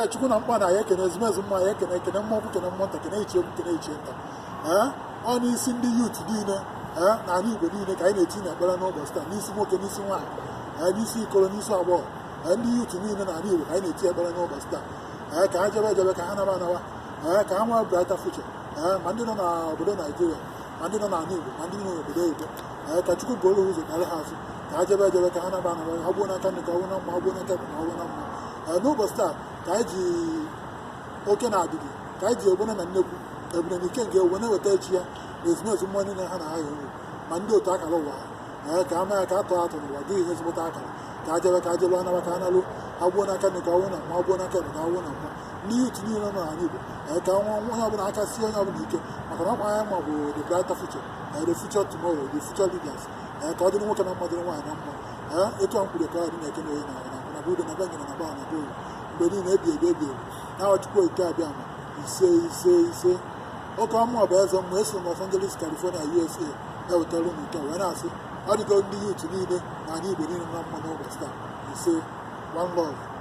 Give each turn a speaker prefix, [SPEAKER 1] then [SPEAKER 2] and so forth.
[SPEAKER 1] Ee, Chukwu na mkpa na ya ekene, ezumezu mma ya ekene, ekene mmụọ ukwu, kene mmụọ nta, kene ichie okwu, kene ichie nta. Ee, ọ n'isi ndị youth niile, ee, n'ala Igbo niile ka anyị na-eti n'ekpere n'ụbọchị taa, n'isi nwoke, n'isi nwaanyị, ee, n'isi ikoro, n'isi agbọghọ. Ee, ndị youth niile n'ala Igbo ka anyị na-eti ekpere n'ụbọchị taa. Ee, ka ha jebe ejebe, ka ha naba anawa. Ee, ka ha nwee brighter future. Ee, ma ndị nọ n'obodo Naijiria, ma ndị nọ n'ala Igbo, ma ndị nọ n'obodo oyibo. Ee, ka Chukwu buoro ha ụzọ, kpara ha azụ, ka ha jebe ejebe, ka ha naba anaba, ha gbuo n'aka nri ka ọ wụ na mma, ha gbuo n'aka ekpe ka ọ wụ na mma. Ee, n'ụbọchị taa ka anyị ji oke na adịdị, ka anyị ji egbene na nnekwu ebune na ike nke ewe na-eweta echi ya na ezumezu mmụọ niile ha na ha nri, ma ndị otu akara ụwa ha. Ee, ka ama ya ka atọ atọ n'ụwa dịghị ihe ezigbote akara, ka a jebe, ka a jebe, anaba, ka a nalụ, ha gbuo n'aka nri ka ọ wụ na mma, ha gbuo n'aka ekpe ka ọ wụ na mma. Ndị youth niile nọ n'ala Igbo, ee, ka nwa onye ọbụla aka sie onye ọbụla ike, maka na ọkwa anya ma bụ the brighter future, ee, the future tomorrow, the future leaders. Ee, ka ọ dịrị nwoke na mma, dịrị nwaanyị na mma. Ee, etu a m kwuru ka ọ dị na eke na oyi na na na bụ udo na be nyere na ba na be oyi mgbe niile ebi ebi ebi ebi na Chukwu Okike abịa ma. Ise, ise, ise. Oke ọmụ bụ eze mmụọ eso Los Angeles, California, USA ewetara unu nke a wee na-asị ọ dịgo ndị youth niile na ala Igbo niile na mma n'ụbọchị taa. Ise. One love.